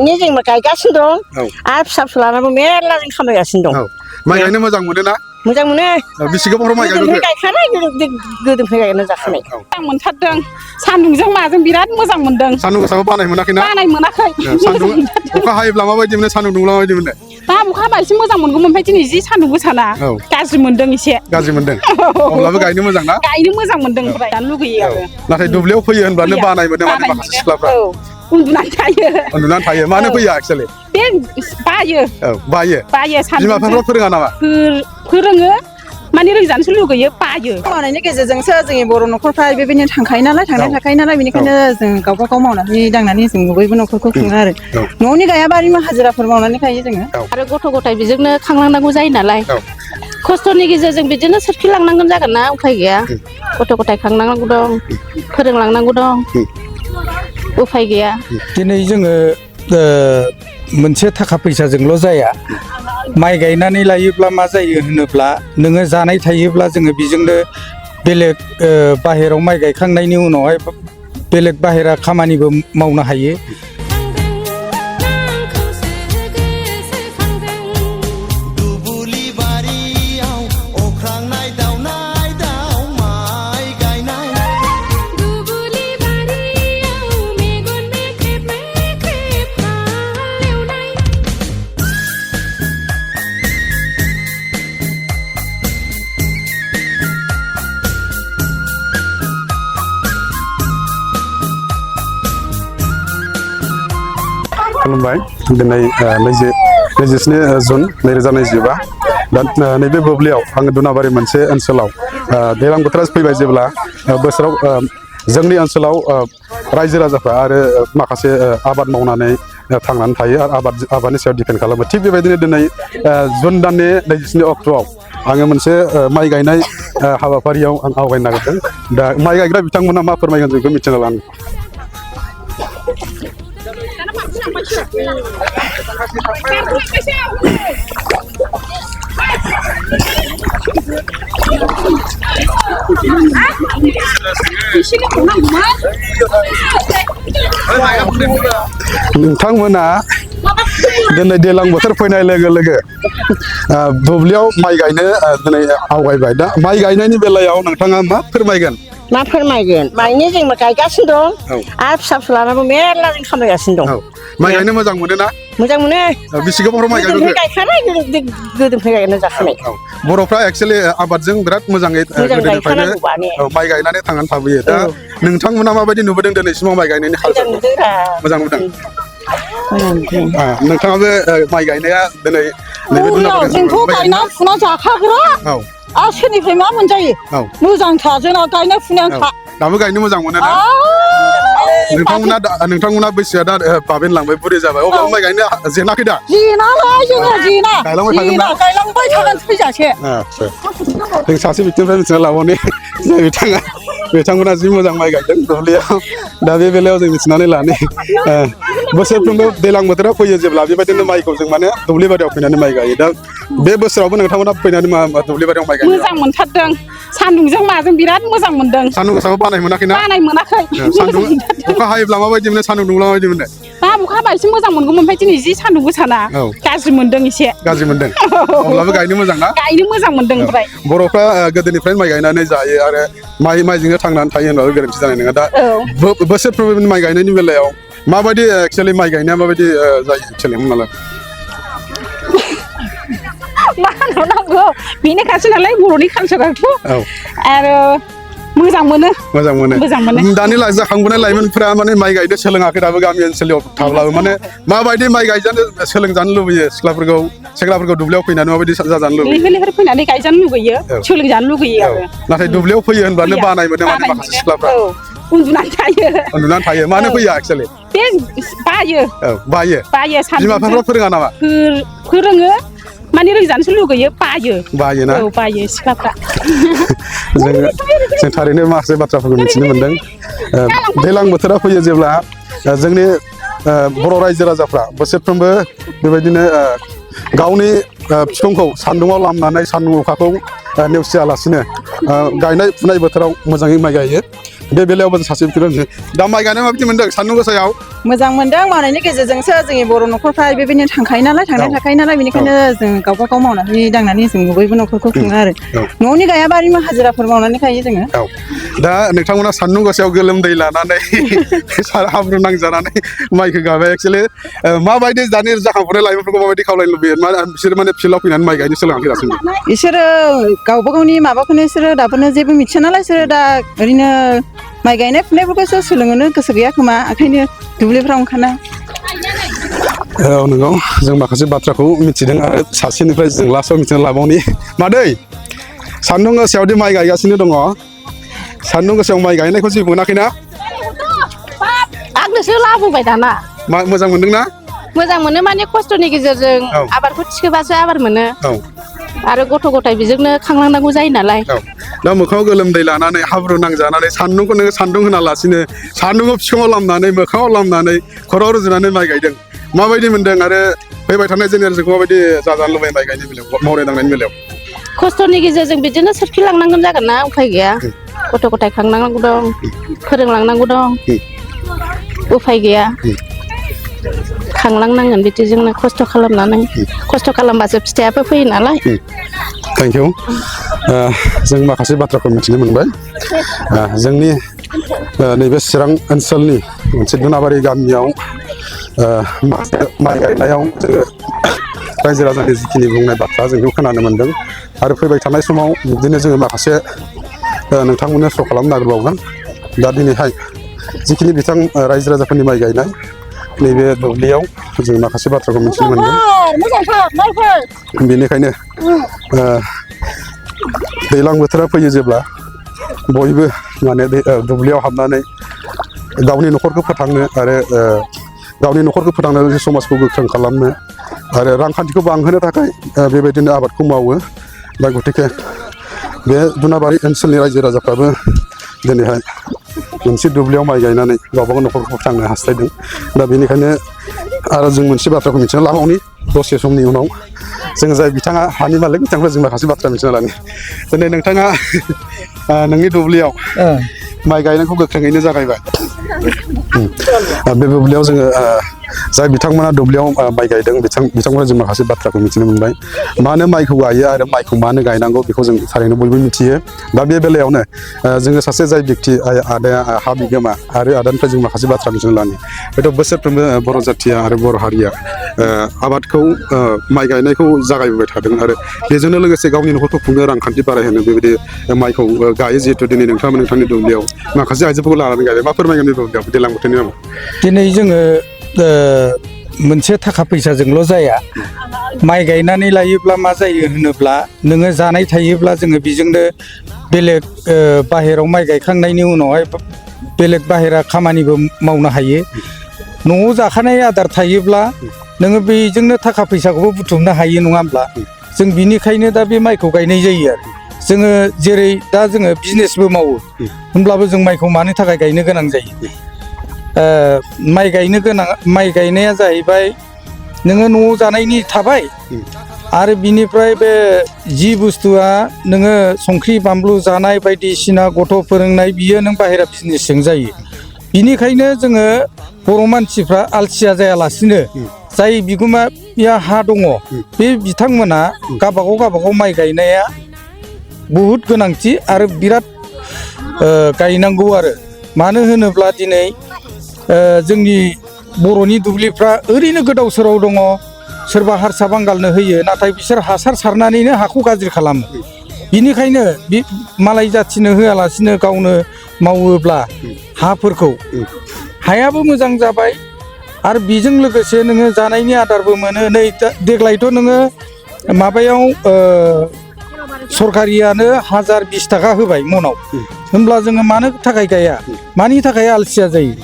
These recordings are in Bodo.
ini जों गायगासिनो दं आरो फिसा फिसा लानानै मेरला जों खामायगासिनो दं। माइ गायनो मोजां मोनो ना? मोजां मोनो। बेसे गोबाव माइ गायखानाय गोदोनिफ्राय गायना जाखानाय। मोजां मोनथारदों सान्दुंजों माजों बिराद मोजां मोनदों। सान्दुं गोसाबो बानाय मोनाखै ना? बानाय मोनाखै। सान्दुं अखा हायोब्ला माबायदि मोनो सान्दुं दुंब्ला माबायदि मोनो? दा अखा हाबा एसे मोजां मोनगौमोन ओमफ्राय दिनै जि सान्दुं गोसाना गाज्रि मोनदों एसे। गाज्रि मोनदों। अब्लाबो गायनो मोजां ना? गायनो मोजां मोनदों ओमफ्राय जानो लुगैयो आरो। नाथाय दुब्लियाव फैयो होनब्लानो बानाय मोनो माने माखासे सिख्लाफ्रा। उन्दुनानै थायो। उन्दुनानै थायो मानो फैया एक्चुअली? बे बायो। बायो। बायो सान्दुं। बिमा बिफाफ्रा फोरोङा नामा? फोरोङो माने रोंजानोसो लुगैयो बायो। मावनायनि गेजेरजोंसो जोंनि बर' न'खरफ्रा बेबायदिनो थांखायो नालाय थांनाय थाखायो नालाय बेनिखायनो जों गावबा गाव मावनानै दांनानै जों बयबो न'खरखौ खुङो आरो न'नि गायाबा हाजिराफोर मावनानै गायो जोङो। आरो गथ' गथाय बेजोंनो खांलांनांगौ जायो नालाय खस्थ'नि गेजेरजों बिदिनो सोरखिलांनांगोन जागोन ना उफाय गैया। गथ' गथाय खांनांगौ दं फोरोंलांनांगौ दं उफाय गैया। दिनै जोङो मोनसे थाखा फैसाजोंल' जाया माइ गायनानै लायोब्ला मा जायो होनोब्ला नोङो जानाय थायोब्ला जोङो बेजोंनो बेलेग बाहेरायाव माइ गायखांनायनि उनावहाय बेलेग बाहेरा खामानिबो मावनो हायो। खुलुमबाय दिनै 27 जुन 2025 दा नैबे बुब्लियाव आङो दुनाबारि मोनसे ओनसोलाव दैज्लां बोथोरा फैबाय जेब्ला बोसोराव जोंनि ओनसोलाव रायजो राजाफ्रा आरो माखासे आबाद मावनानै थांनानै थायो आरो आबादनि सायाव दिपेन्ड खालामो। थिग बेबायदिनो दिनै जुन दाननि 29 अक्ट'आव आङो मोनसे माइ गायनाय हाबाफारियाव आं आवगायनो नागिरदों। दा माइ गायग्रा बिथांमोना मा फोरमायगोन जों बेखौ मिथिना लानो। नोंथांमोना दिनै दैज्लां बोथोर फैनाय लोगो लोगो दुब्लियाव माइ गायनो दिनै आवगायबाय। दा माइ गायनायनि बेलायाव नोंथाङा मा फोरमायगोन? मा फोरमायगोन माइनि जों गायगासिनो दं आरो फिसा फिसा लानानै मेरला जों खामायगासिनो दं। माइ गायनो मोजां मोनो ना? मोजां मोनो। बेसे गोबाव माइ गायखानाय गोदोनिफ्राय गायना जाखानाय। बर'फ्रा एक्चुअलि आबादजों बिराद मोजाङै गोदोनिफ्रायनो माइ गायनानै थांनानै थाबोयो। दा नोंथांमोना माबायदि नुबोदों दिनैसिमाव माइ गायनायनि हालसालखौ? मोजां नुदों। नोंथाङाबो माइ गायनाया दिनै जोंथ' गायना फुना जाखाग्रा आरो सोरनिफ्राय मा मोनजायो मोजांथार जोंना गायनाय फुनायानोखा। दाबो गायनो मोजां मोनो ना? नोंथांमोना बैसोआ दा बाबेनलांबाय बुरि जाबाय अब्लाबो माइ गायनो जेनाखै दा? जेनालाय जोङो जेना गायलांबाय थागोन थैजासे। जों सासे बिथिंनिफ्राय मिथिना लाबावनि बिथांमोना जि मोजां माइ गायदों दुब्लियाव। दा बे बेलायाव जों मिथिनानै लानि बोसोरफ्रोमबो दैज्लां बोथोराव फैयो जेब्ला बेबायदिनो माइखौ जों माने दुब्लि बारियाव फैनानै माइ गायो। दा बे बोसोरावबो नोंथांमोना फैनानै दुब्लि बारियाव माइ गायो? मोजां मोनथारदों सान्दुंजों माजों बिराद मोजां मोनदों। सान्दुं गोसाबो बानाय मोनाखै ना? बानाय मोनाखै। सान्दुं अखा हायोब्ला माबायदि मोनो सान्दुं दुंब्ला माबायदि मोनो? दा अखा हाबा एसे मोजां मोनगौमोन ओमफ्राय दिनै जि सान्दुं गोसाना गाज्रि मोनदों एसे। गाज्रि मोनदों। अब्लाबो गायनो मोजां ना? गायनो मोजां मोनदों ओमफ्राय। बर'फ्रा गोदोनिफ्रायनो माइ गायनानै जायो आरो माइजोंनो थांनानै थायो होनबाबो गोरोन्थि जानाय नङा। दा बोसोरफ्रोमबो माइ गायनायनि बेलायाव माबायदि एक्चुअलि माइ गायनाया माबायदि जायो एक्चुअलि होनबालाय? मा होननांगौ बेनोखासै नालाय बर'नि कालसाराथ' आरो मोजां मोनो। दानि जाखांबोनाय लाइमोनफोरा माने माइ गायनो सोलोङाखै दाबो गामि ओनसोलाव थाब्लाबो माने माबायदि माइ गायजानो सोलोंजानो लुबैयो सेंग्राफोरखौ दुब्लियाव फैनानै माबायदि जाजानो लुबैयो? लैहोर फैनानै गायजानो लुगैयो सोलोंजानो लुगैयो आरो। नाथाय दुब्लियाव फैयो होनब्लानो बानाय मोनो माने माखासे सिख्लाफ्रा। उन्दुनानै थायो मानो फैया एक्चुअलि? बे बायो। बिमा बिफाफ्रा फोरोङा नामा? फोरोङो माने रोंजानोसो लुगैयो बायोना? बायो सिख्लाफ्रा। जों थारैनो माखासे बाथ्राफोरखौ मिथिनो मोनदों। दैज्लां बोथोरा फैयो जेब्ला जोंनि बर' रायजो राजाफ्रा बोसोरफ्रोमबो बेबायदिनो गावनि बिफांखौ सान्दुङाव लामनानै सान्दुं अखाखौ नेवसियालासिनो गायनाय फुनाय बोथोराव मोजाङै माइ गायो। बे बेलायावबो जों सासे बिथोन दा माइ गायनाय माबायदि मोनदों सान्दुं गोसायाव मोजां मोनदों मावनायनि गेजेरजोंसो जोंनि बर' न'खरफ्रा बेबायदिनो थांखायो नालाय थाखायो नालाय बेनिखायनो जों गावबा गाव मावनानै दांनानै जों बयबो न'खरखौ खुङो आरो न'नि गायाबा आरो हाजिराफोर मावनानै गायो जोङो दा नोंथांमोना सान्दुं गोसायाव गोलोमदै लानानै हाब्रु नांजानानै माइखौ गायबाय एक्सुवेलि माबायदि दानि जाखांफुनाय लाइमोनफोरखौ माबायदि खावलायनो लुबैयो बिसोर माने फिल्डआव फैनानै माइ गायनो सोलोङाखै दासिमबो बिसोरो गावबा गावनि माबाखौनो बिसोरो दाबोनो जेबो मिथिया नालाय बिसोरो दा ओरैनो माइ गायनाय फुनायफोरखौसो सोलोंनो गोसो गैया खोमा ओंखायनो दुब्लिफ्राव ओंखारना औ नंगौ जों माखासे बाथ्राखौ मिथिदों आरो सासेनिफ्राय जों लास्टआव मिथिना लाबावनि मादै सान्दुं गोसायावदि माइ गायगासिनो दङ सान्दुं गोसायाव माइ गायनायखौ जेबो मोनाखैना आंनोसो लाबोबाय दाना मोजां मोनदोंना मोजां मोनो माने खस्थ'नि गेजेरजों आबादखौ थिखोबासो आबाद मोनो आरो गथ' गथाय बेजोंनो खांलांनांगौ जायो नालाय दा मोखाङाव गोलोमदै लानानै हाब्रु नांजानानै सान्दुंखौ नोङो सान्दुं होनालासिनो सान्दुंखौ बिखुङाव लामनानै मोखाङाव लामनानै खर'आव रुजुनानै माइ गायदों माबायदि मोनदों आरो फैबाय थानाय जेनेरेसनखौ माबायदि जाजानो लुबैयो माइ गायनायनि बेलायाव मावनाय दांनायनि बेलायाव खस्थ'नि गेजेरजों बिदिनो सोरखिलांनांगोन जागोन ना उफाय गैया गथ' गथाय खांनांगौ दं फोरोंलांनांगौ दं उफाय गैया खांलांनांगोन बिदिजोंनो खस्थ' खालामनानै खस्थ' खालामबासो फिथाइयाबो फैयो नालाय थेंक इउ जों माखासे बाथ्राखौ मिथिनो मोनबाय जोंनि नैबे चिरां ओनसोलनि मोनसे दुनाबारि गामियाव माइ गायनायाव जोङो रायजो राजानि जिखिनि बुंनाय बाथ्रा जों बेखौ खोनानो मोन्दों आरो फैबाय थानाय समाव बिदिनो जोङो माखासे नोंथांमोननो श' खालामनो नागिरबावगोन दा दिनैहाय जिखिनि बिथां रायजो राजाफोरनि माइ गायनाय नैबे दुब्लियाव जों माखासे बाथ्राखौ मिथिनो मोनदों बेनिखायनो दैज्लां बोथोरा फैयो जेब्ला बयबो माने दुब्लियाव हाबनानै गावनि न'खरखौ फोथांनो आरो गावनि न'खरखौ फोथांनो लोगोसे समाजखौ गोख्रों खालामनो आरो रांखान्थिखौ बांहोनो थाखाय बेबायदिनो आबादखौ मावो दा गतिके बे दुनाबारि ओनसोलनि रायजो राजाफ्राबो दिनैहाय मोनसे दुब्लियाव माइ गायनानै गावबा गाव न'खरखौ फोथांनो हास्थायदों दा बेनिखायनो आरो जों मोनसे बाथ्राखौ मिथिना लाबावनि दसे समनि उनाव जों जाय बिथाङा हानि मालिक बिथांनिफ्राय जों माखासे बाथ्रा मिथिना लानि दिनै नोंथाङा नोंनि दुब्लियाव माइ गायनायखौ गोख्रोङैनो जागायबाय बे दुब्लियाव जोङो जाय बिथांमोना दुब्लियाव माइ गायदों बिथांमोना जों माखासे बाथ्राखौ मिथिनो मोनबाय मानो माइखौ गायो आरो माइखौ मानो गायनांगौ बेखौ जों थारैनो बयबो मिथियो दा बे बेलायावनो जोङो सासे जाय व्यक्ति आदाया हा बिगोमा आरो आदानिफ्राय जों माखासे बाथ्रा मिथिना लानि हयथ' बोसोरफ्रोमबो बर' जाथिया आरो बर' हारिया आबादखौ माइ गायनायखौ जागायबोबाय थादों आरो बेजोंनो लोगोसे गावनि न'खरखौ खुंनो रांखान्थि बारायहोनो बेबायदि माइखौ गायो जिहेतु दिनै नोंथांमोननि दुब्लियाव माखासे आइजोफोरखौ लानानै गायबाय मा फोरमायगोन बे दुब्लियाव दैज्लां बोथोरनि नामाव दिनै जोङो मोनसे थाखा फैसाजोंल' जाया माइ गायनानै लायोब्ला मा जायो होनोब्ला नोङो जानाय थायोब्ला जोङो बेजोंनो बेलेग बाहेरायाव माइ गायखांनायनि उनावहाय बेलेग बाहेरा खामानिबो मावनो हायो न'आव जाखानाय आदार थायोब्ला नोङो बेजोंनो थाखा फैसाखौबो बुथुमनो हायो नङा होमब्ला जों बिनिखायनो दा बे माइखौ गायनाय जायो आरो जोङो जेरै दा जोङो बिजनेसबो मावो होनब्लाबो जों माइखौ मानो थाखाय गायनो गोनां जायो माइ गायनाया जाहैबाय नोङो न'आव जानायनि थाबाय आरो बिनिफ्राय बे जि बुस्थुआ नोङो संख्रि बानलु जानाय बायदिसिना गथ' फोरोंनाय बियो नों बाहेरा बिजनेसजों जायो बिनिखायनो जोङो बर' मानसिफ्रा अलसिया जायालासिनो जाय बिगोमाया हा दङ बे बिथांमोना गावबागाव माइ गायनाया बहुद गोनांथि आरो बिराद गायनांगौ आरो मानो होनोब्ला दिनै जोंनि बर'नि दुब्लिफ्रा ओरैनो गोदाव सोराव दङ सोरबा हारसा बांगालनो होयो नाथाय बिसोर हासार सारनानैनो हाखौ गाज्रि खालामो बिनिखायनो बे मालाय जाथिनो होआलासिनो गावनो मावोब्ला हाफोरखौ हायाबो मोजां जाबाय आरो बेजों लोगोसे नोङो जानायनि आदारबो मोनो नै देग्लायथ' नोङो माबायाव सरकारियानो 1020 थाखा होबाय मनाव होनब्ला जोङो मानो थाखाय गाया मानि थाखाय अलसिया जायो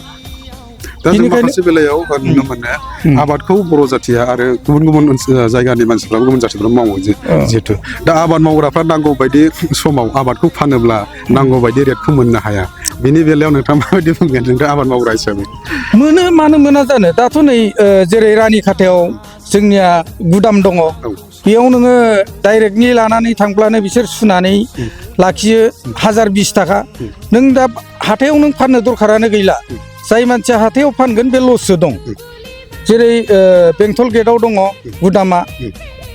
दा जों माखासे बेलायाव नुनो मोनो आबादखौ बर' जाथिया आरो गुबुन जायगानि मानसिफ्राबो गुबुन जाथिफ्रा मावो जिहेतु दा आबाद मावग्राफ्रा नांगौ बायदि समाव आबादखौ फानोब्ला नांगौ बायदि रेटखौ मोननो हाया बिनि बेलायाव नोंथाङा माबायदि बुंगोन नोंथाङा आबाद मावग्रा हिसाबै मोनो मानो मोना जानो दाथ' नै जेरै रानिखाथायाव जोंनिया गुदाम दङ बेयाव नोङो डाइरेक्टलि लानानै थांब्लानो बिसोर सुनानै लाखियो 1020 थाखा नों दा हाथायाव नों फाननो दरखारानो गैला जाय मानसिया हाथायाव फानगोन बे लससो दं जेरै बेंटल गेटआव दङ गुदामा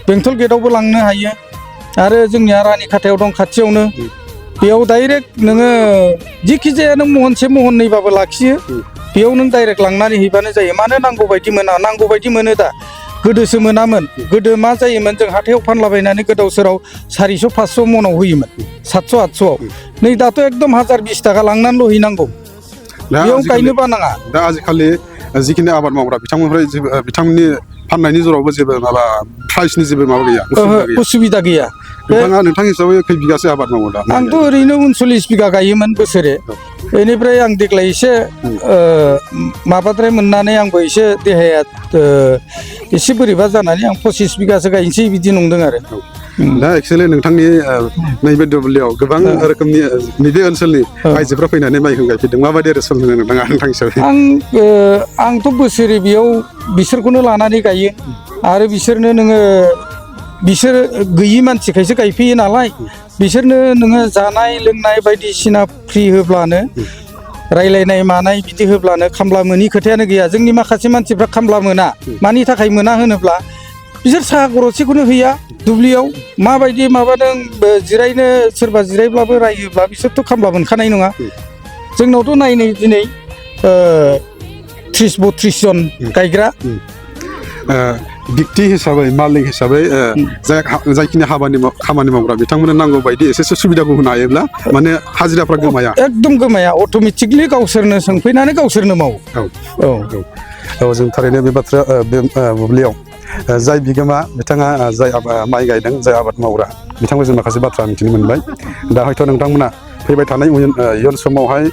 बेंटल गेटआवबो लांनो हायो आरो जोंनिया रानिखाथायाव दं खाथियावनो बेयाव डाइरेक्ट नोङो जिखि जाया नों महनसे महननैबाबो लाखियो बेयाव नों डाइरेक्ट लांनानै हैबानो जायो मानो नांगौ बायदि मोना नांगौ बायदि मोनो दा गोदोसो मोनामोन गोदो मा जायोमोन जों हाथायाव फानलाबायनानै गोदाव सोराव 400 500 मनाव होयोमोन 700 800 नै दाथ' एकदम 1020 थाखा लांनानैल' हैनांगौ बेयाव गायनो बानाङा दा आजिखालि जिखिनि आबाद मावग्रा बिथांमोननिफ्राय बिथांमोननि फाननायनि जरावबो जेबो माबा प्राइसनि जेबो माबा गैया उसुबिदा गैया नोंथां हिसाबै खै बिगासो आबाद मावो दा आंथ' ओरैनो 39 बिगा गायोमोन बोसोरे बेनिफ्राय आं देग्लाय एसे माबाद्राय मोननानै आंबो एसे देहाया एसे बोरैबा जानानै आं 25 बिगासो गायनोसै बिदि नंदों आरो दा एक्चुअलि नोंथांनि नैबे दुब्लियाव गोबां रोखोमनि नैबे ओनसोलनि आइजोफ्रा फैनानै माइखौ गायफैदों माबायदि रेसपन्स होनो नोंथाङा नोंथां हिसाबै आंथ' बोसोरे बेयाव बिसोरखौनो लानानै गायो आरो बिसोरनो नोङो बिसोर गैयि मानसिखायसो गायफैयो नालाय बिसोरनो नोङो जानाय लोंनाय बायदिसिना फ्रि होब्लानो रायलायनाय मानाय बिदि होब्लानो खामला मोनि खोथायानो गैया जोंनि माखासे मानसिफ्रा खामला मोना मानि थाखाय मोना होनोब्ला बिसोर साहा गरसेखौनो हैया दुब्लियाव माबायदि माबादों जिरायनो सोरबा जिरायब्लाबो रायोब्ला बिसोरथ' खामला मोनखानाय नङा जोंनावथ' नायनै दिनै 30-32 जन गायग्रा बिक्ति हिसाबै मालिक हिसाबै जायखिनि खामानि मावग्रा बिथांमोननो नांगौ बायदि एसेसो सुबिदाखौ होनो हायोब्ला माने हाजिराफ्रा गोमाया एकदम गोमाया अट'मेटिकलि गावसोरनो सोंफैनानै गावसोरनो मावो औ जों थारैनो बे बाथ्रा बे बुब्लियाव जाय बिगोमा बिथाङा जाय माइ गायदों जाय आबाद मावग्रा बिथांमोनजों माखासे बाथ्रा मिथिनो मोनबाय दा हयथ' नोंथांमोना फैबाय थानाय इयुन समावहाय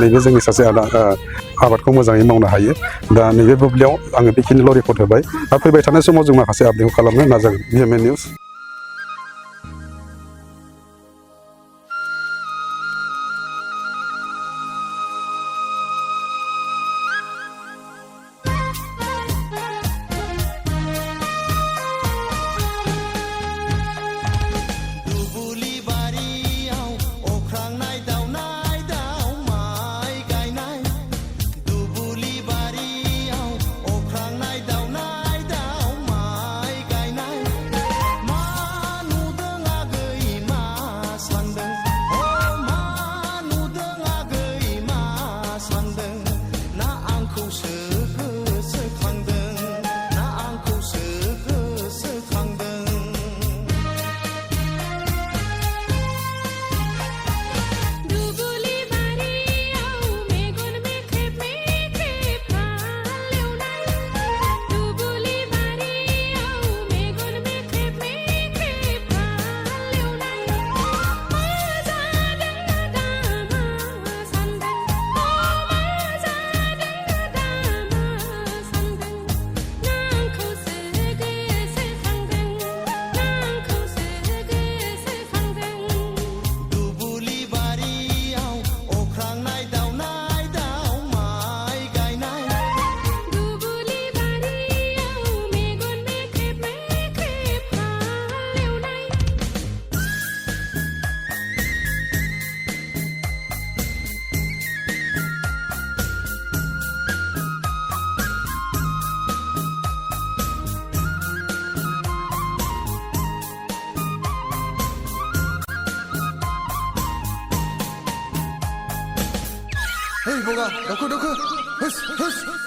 नैबे जोंनि सासे आबादखौ मोजाङै मावनो हायो दा नैबे बुब्लियाव आङो बेखिनिल' रिपर्ट होबाय आरो फैबाय थानाय समाव जों माखासे आपडेटखौ खालामनो नाजागोन BMN news Hey, Boga, doku. Hus.